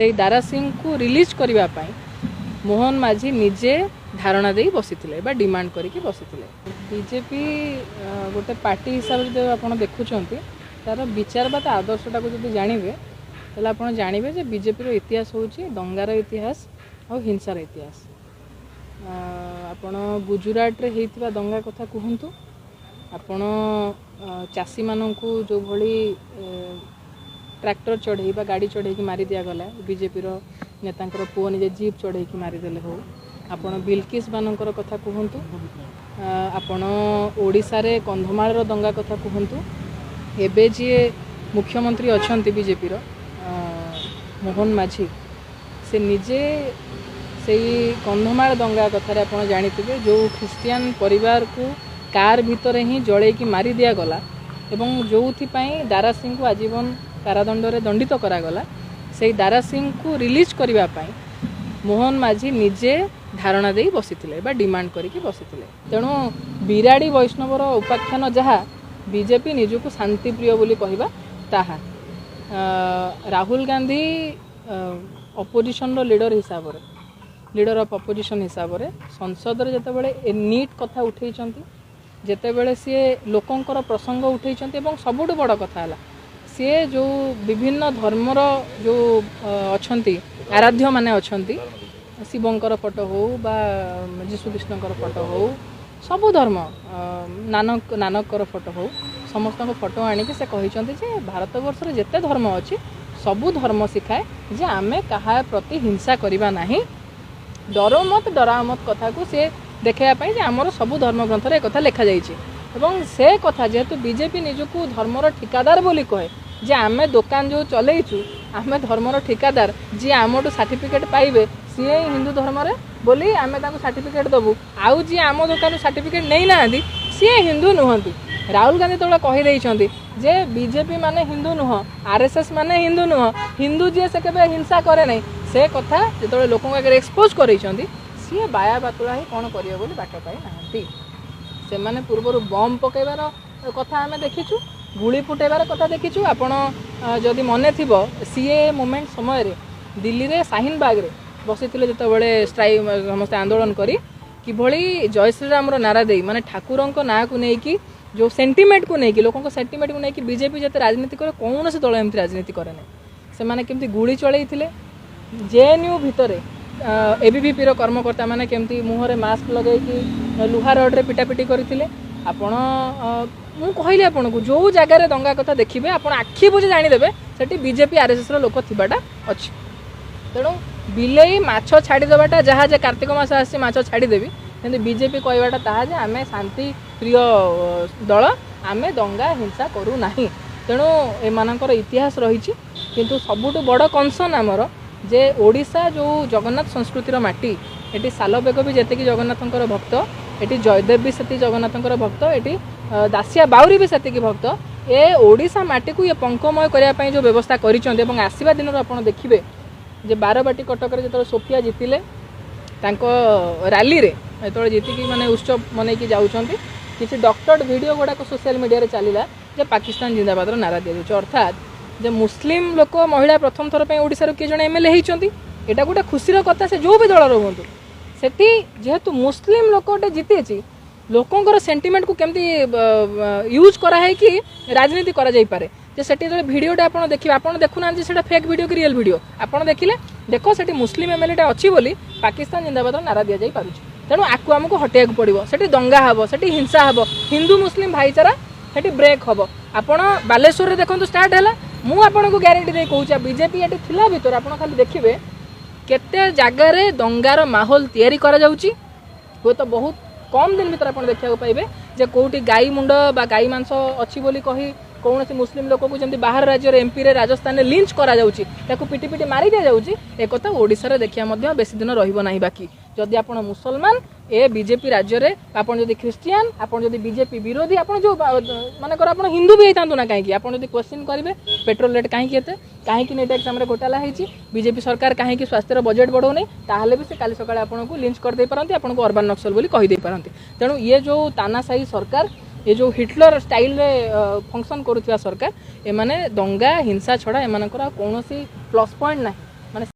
ସେଇ ଦାରା ସିଂଙ୍କୁ ରିଲିଜ୍ କରିବା ପାଇଁ ମୋହନ ମାଝୀ ନିଜେ ଧାରଣା ଦେଇ ବସିଥିଲେ ବା ଡିମାଣ୍ଡ କରିକି ବସିଥିଲେ। ବିଜେପି ଗୋଟେ ପାର୍ଟି ହିସାବରେ ଯଦି ଆପଣ ଦେଖୁଛନ୍ତି, ତାର ବିଚାର ବା ତା ଆଦର୍ଶଟାକୁ ଯଦି ଜାଣିବେ, ତାହେଲେ ଆପଣ ଜାଣିବେ ଯେ ବିଜେପିର ଇତିହାସ ହେଉଛି ଦଙ୍ଗାର ଇତିହାସ ଆଉ ହିଂସାର ଇତିହାସ। ଆପଣ ଗୁଜୁରାଟରେ ହେଇଥିବା ଦଙ୍ଗା କଥା କୁହନ୍ତୁ, ଆପଣ ଚାଷୀମାନଙ୍କୁ ଯେଉଁଭଳି ଟ୍ରାକ୍ଟର ଚଢ଼େଇ ବା ଗାଡ଼ି ଚଢ଼େଇକି ମାରି ଦିଆଗଲା, ବିଜେପିର ନେତାଙ୍କର ପୁଅ ନିଜେ ଜିପ୍ ଚଢ଼େଇକି ମାରିଦେଲେ ହଉ, ଆପଣ ବିଲକିସ୍ ମାନଙ୍କର କଥା କୁହନ୍ତୁ, ଆପଣ ଓଡ଼ିଶାରେ କନ୍ଧମାଳର ଦଙ୍ଗା କଥା କୁହନ୍ତୁ, ଏବେ ଯିଏ ମୁଖ୍ୟମନ୍ତ୍ରୀ ଅଛନ୍ତି ବିଜେପିର ମୋହନ ମାଝୀ, ସେ ନିଜେ ସେଇ କନ୍ଧମାଳ ଦଙ୍ଗା କଥାରେ ଆପଣ ଜାଣିଥିବେ, ଯେଉଁ ଖ୍ରୀଷ୍ଟିଆନ ପରିବାରକୁ କାର୍ ଭିତରେ ହିଁ ଜଳେଇକି ମାରି ଦିଆଗଲା ଏବଂ ଯେଉଁଥିପାଇଁ ଦାରା ସିଂଙ୍କୁ ଆଜୀବନ କାରାଦଣ୍ଡରେ ଦଣ୍ଡିତ କରାଗଲା, ସେଇ ଦାରା ସିଂଙ୍କୁ ରିଲିଜ୍ କରିବା ପାଇଁ ମୋହନ ମାଝୀ ନିଜେ ଧାରଣା ଦେଇ ବସିଥିଲେ ବା ଡିମାଣ୍ଡ କରିକି ବସିଥିଲେ। ତେଣୁ ବିରାଡ଼ି ବୈଷ୍ଣବର ଉପାଖ୍ୟାନ ଯାହା, ବିଜେପି ନିଜକୁ ଶାନ୍ତିପ୍ରିୟ ବୋଲି କହିବା ତାହା। ରାହୁଲ ଗାନ୍ଧୀ ଅପୋଜିସନର ଲିଡର ହିସାବରେ, ଲିଡର ଅଫ୍ ଅପୋଜିସନ୍ ହିସାବରେ ସଂସଦରେ ଯେତେବେଳେ ଏ ନିଟ୍ କଥା ଉଠେଇଛନ୍ତି, ଯେତେବେଳେ ସିଏ ଲୋକଙ୍କର ପ୍ରସଙ୍ଗ ଉଠେଇଛନ୍ତି, ଏବଂ ସବୁଠୁ ବଡ଼ କଥା ହେଲା ସିଏ ଯେଉଁ ବିଭିନ୍ନ ଧର୍ମର ଯେଉଁ ଅଛନ୍ତି ଆରାଧ୍ୟମାନେ ଅଛନ୍ତି, ଶିବଙ୍କର ଫଟୋ ହଉ ବା ଯୀଶୁଖ୍ରୀଷ୍ଟଙ୍କର ଫଟୋ ହଉ, ସବୁ ଧର୍ମ ନାନକଙ୍କର ଫଟୋ ହଉ, ସମସ୍ତଙ୍କ ଫଟୋ ଆଣିକି ସେ କହିଛନ୍ତି ଯେ ଭାରତବର୍ଷରେ ଯେତେ ଧର୍ମ ଅଛି ସବୁ ଧର୍ମ ଶିଖାଏ ଯେ ଆମେ କାହା ପ୍ରତି ହିଂସା କରିବା ନାହିଁ। ଡରୋ ମତ ଡରାଓ ମତ କଥାକୁ ସିଏ ଦେଖାଇବା ପାଇଁ ଯେ ଆମର ସବୁ ଧର୍ମଗ୍ରନ୍ଥରେ ଏକଥା ଲେଖାଯାଇଛି। ଏବଂ ସେ କଥା ଯେହେତୁ ବିଜେପି ନିଜକୁ ଧର୍ମର ଠିକାଦାର ବୋଲି କହେ, ଯେ ଆମେ ଦୋକାନ ଯେଉଁ ଚଲେଇଛୁ ଆମେ ଧର୍ମର ଠିକାଦାର, ଯିଏ ଆମଠୁ ସାର୍ଟିଫିକେଟ୍ ପାଇବେ ସିଏ ହିଁ ହିନ୍ଦୁ ଧର୍ମରେ ବୋଲି ଆମେ ତାଙ୍କୁ ସାର୍ଟିଫିକେଟ୍ ଦେବୁ, ଆଉ ଯିଏ ଆମ ଦୋକାନରୁ ସାର୍ଟିଫିକେଟ୍ ନେଇନାହାନ୍ତି ସିଏ ହିନ୍ଦୁ ନୁହନ୍ତି। ରାହୁଲ ଗାନ୍ଧୀ ଯେତେବେଳେ କହିଦେଇଛନ୍ତି ଯେ ବିଜେପି ମାନେ ହିନ୍ଦୁ ନୁହଁ, ଆର୍ଏସ୍ଏସ୍ ମାନେ ହିନ୍ଦୁ ନୁହଁ, ହିନ୍ଦୁ ଯିଏ ସେ କେବେ ହିଂସା କରେ ନାହିଁ, ସେ କଥା ଯେତେବେଳେ ଲୋକଙ୍କ ଆଗରେ ଏକ୍ସପୋଜ୍ କରେଇଛନ୍ତି, ସିଏ ବାୟା ବାତୁଳା ହେଇ କ'ଣ କରିବେ ବୋଲି ବାଟ ପାଇନାହାନ୍ତି। ସେମାନେ ପୂର୍ବରୁ ବମ୍ ପକାଇବାର କଥା ଆମେ ଦେଖିଛୁ, ଗୁଳି ଫୁଟାଇବାର କଥା ଦେଖିଛୁ। ଆପଣ ଯଦି ମନେ ଥିବ, ସିଏ ମୁଭମେଣ୍ଟ ସମୟରେ ଦିଲ୍ଲୀରେ ଶାହିନବାଗରେ ବସିଥିଲେ ଯେତେବେଳେ ଷ୍ଟ୍ରାଇକ୍ ସମସ୍ତେ ଆନ୍ଦୋଳନ କରି କିଭଳି ଜୟ ଶ୍ରୀରାମର ନାରା ଦେଇ, ମାନେ ଠାକୁରଙ୍କ ନାଁକୁ ନେଇକି ଯେଉଁ ସେଣ୍ଟିମେଣ୍ଟକୁ ନେଇକି, ଲୋକଙ୍କ ସେଣ୍ଟିମେଣ୍ଟକୁ ନେଇକି ବିଜେପି ଯେତେ ରାଜନୀତି କରେ କୌଣସି ଦଳ ଏମିତି ରାଜନୀତି କରେ ନାହିଁ। ସେମାନେ କେମିତି ଗୁଳି ଚଳେଇଥିଲେ, ଜେଏନ୍ୟୁ ଭିତରେ ଏବିଭିପିର କର୍ମକର୍ତ୍ତାମାନେ କେମିତି ମୁହଁରେ ମାସ୍କ ଲଗେଇକି ଲୁହା ରଡ଼ରେ ପିଟାପିଟି କରିଥିଲେ। ଆପଣ ମୁଁ କହିଲି ଆପଣଙ୍କୁ, ଯେଉଁ ଜାଗାରେ ଦଙ୍ଗା କଥା ଦେଖିବେ ଆପଣ ଆଖି ବୁଜି ଜାଣିଦେବେ ସେଠି ବିଜେପି ଆର୍ଏସ୍ଏସ୍ର ଲୋକ ଥିବାଟା ଅଛି। ତେଣୁ ବିଲେଇ ମାଛ ଛାଡ଼ିଦେବାଟା ଯାହା ଯେ କାର୍ତ୍ତିକ ମାସ ଆସିଛି ମାଛ ଛାଡ଼ିଦେବି, କିନ୍ତୁ ବିଜେପି କହିବାଟା ତାହା ଯେ ଆମେ ଶାନ୍ତି ପ୍ରିୟ ଦଳ, ଆମେ ଦଙ୍ଗା ହିଂସା କରୁନାହିଁ। ତେଣୁ ଏମାନଙ୍କର ଇତିହାସ ରହିଛି। କିନ୍ତୁ ସବୁଠୁ ବଡ଼ କନସର୍ନ ଆମର ଯେ ଓଡ଼ିଶା ଯେଉଁ ଜଗନ୍ନାଥ ସଂସ୍କୃତିର ମାଟି, ଏଠି ସାଲବେଗ ବି ଯେତିକି ଜଗନ୍ନାଥଙ୍କର ଭକ୍ତ, ଏଠି ଜୟଦେବ ବି ସେତିକି ଜଗନ୍ନାଥଙ୍କର ଭକ୍ତ, ଏଠି ଦାସିଆ ବାଉରୀ ବି ସେତିକି ଭକ୍ତ। ଏ ଓଡ଼ିଶା ମାଟିକୁ ଇଏ ପଙ୍କମୟ କରିବା ପାଇଁ ଯେଉଁ ବ୍ୟବସ୍ଥା କରିଛନ୍ତି, ଏବଂ ଆସିବା ଦିନରୁ ଆପଣ ଦେଖିବେ ଯେ ବାରବାଟୀ କଟକରେ ଯେତେବେଳେ ସୋଫିଆ ଜିତିଲେ, ତାଙ୍କ ରାଲିରେ ଯେତେବେଳେ ଜିତିକି ମାନେ ଉତ୍ସବ ମନେଇକି ଯାଉଛନ୍ତି, କିଛି ଡକ୍ଟର୍ଡ ଭିଡ଼ିଓ ଗୁଡ଼ାକ ସୋସିଆଲ ମିଡ଼ିଆରେ ଚାଲିଲା ଯେ ପାକିସ୍ତାନ ଜିନ୍ଦାବାଦର ନାରା ଦିଆଯାଉଛି। ଅର୍ଥାତ୍ ଯେ ମୁସଲିମ ଲୋକ ମହିଳା ପ୍ରଥମ ଥର ପାଇଁ ଓଡ଼ିଶାରୁ କିଏ ଜଣେ ଏମ୍ଏଲ୍ଏ ହେଇଛନ୍ତି, ଏଇଟା ଗୋଟେ ଖୁସିର କଥା, ସେ ଯେଉଁ ବି ଦଳର ହୁଅନ୍ତୁ। ସେଠି ଯେହେତୁ ମୁସଲିମ ଲୋକ ଗୋଟେ ଜିତିଛି, ଲୋକଙ୍କର ସେଣ୍ଟିମେଣ୍ଟକୁ କେମିତି ୟୁଜ୍ କରାହେଇକି ରାଜନୀତି କରାଯାଇପାରେ, ଯେ ସେଠି ଯେତେବେଳେ ଭିଡ଼ିଓଟା ଆପଣ ଦେଖିବେ, ଆପଣ ଦେଖୁନାହାନ୍ତି ସେଇଟା ଫେକ୍ ଭିଡ଼ିଓ କି ରିଏଲ୍ ଭିଡ଼ିଓ, ଆପଣ ଦେଖିଲେ ଦେଖ ସେଠି ମୁସଲିମ ଏମ୍ଏଲ୍ଏଟା ଅଛି ବୋଲି ପାକିସ୍ତାନ ଜିନ୍ଦାବାଦର ନାରା ଦିଆଯାଇପାରୁଛି। ତେଣୁ ଆକୁ ଆମକୁ ହଟେଇବାକୁ ପଡ଼ିବ। ସେଠି ଦଙ୍ଗା ହେବ, ସେଠି ହିଂସା ହେବ, ହିନ୍ଦୁ ମୁସଲିମ ଭାଇଚାରା ସେଠି ବ୍ରେକ୍ ହେବ। ଆପଣ ବାଲେଶ୍ୱରରେ ଦେଖନ୍ତୁ ଷ୍ଟାର୍ଟ ହେଲା। ମୁଁ ଆପଣଙ୍କୁ ଗ୍ୟାରେଣ୍ଟି ଦେଇ କହୁଛି, ବିଜେପି ଏଠି ଥିଲା ଭିତରେ ଆପଣ ଖାଲି ଦେଖିବେ କେତେ ଜାଗାରେ ଦଙ୍ଗାର ମାହୋଲ ତିଆରି କରାଯାଉଛି। ହୁଏତ ବହୁତ କମ୍ ଦିନ ଭିତରେ ଆପଣ ଦେଖିବାକୁ ପାଇବେ ଯେ କେଉଁଠି ଗାଈ ମୁଣ୍ଡ ବା ଗାଈ ମାଂସ ଅଛି ବୋଲି କହି କୌଣସି ମୁସଲିମ ଲୋକକୁ ଯେମିତି ବାହାର ରାଜ୍ୟରେ ଏମ୍ପିରେ ରାଜସ୍ଥାନରେ ଲିଞ୍ଚ କରାଯାଉଛି, ତାକୁ ପିଟି ପିଟି ମାରି ଦିଆଯାଉଛି, ଏକଥା ଓଡ଼ିଶାରେ ଦେଖିବା ମଧ୍ୟ ବେଶୀ ଦିନ ରହିବ ନାହିଁ ବାକି। ଯଦି ଆପଣ ମୁସଲମାନ ଏ ବିଜେପି ରାଜ୍ୟରେ, ଆପଣ ଯଦି ଖ୍ରୀଷ୍ଟିଆନ, ଆପଣ ଯଦି ବିଜେପି ବିରୋଧୀ, ଆପଣ ଯେଉଁ ମନେକର ଆପଣ ହିନ୍ଦୁ ବି ହେଇଥାନ୍ତୁ ନା କାହିଁକି, ଆପଣ ଯଦି କ୍ୱେଶ୍ଚିନ୍ କରିବେ ପେଟ୍ରୋଲ ରେଟ୍ କାହିଁକି ଏତେ, କାହିଁକି ନିଟ୍ ଏକ୍ଜାମ୍ରେ ଘୋଟାଲା ହେଇଛି, ବିଜେପି ସରକାର କାହିଁକି ସ୍ୱାସ୍ଥ୍ୟର ବଜେଟ୍ ବଢ଼ଉନି, ତାହେଲେ ବି ସେ କାଲି ସକାଳେ ଆପଣଙ୍କୁ ଲିଞ୍ଚ କରିଦେଇପାରନ୍ତି, ଆପଣଙ୍କୁ ଅର୍ବାନ ନକ୍ସଲ ବୋଲି କହିଦେଇପାରନ୍ତି। ତେଣୁ ଇଏ ଯେଉଁ ତାନାଶାହୀ ସରକାର, ଏ ଯେଉଁ ହିଟଲର ଷ୍ଟାଇଲରେ ଫଙ୍କସନ୍ କରୁଥିବା ସରକାର, ଏମାନେ ଦଙ୍ଗା ହିଂସା ଛଡ଼ା ଏମାନଙ୍କର ଆଉ କୌଣସି ପ୍ଲସ୍ ପଏଣ୍ଟ ନାହିଁ।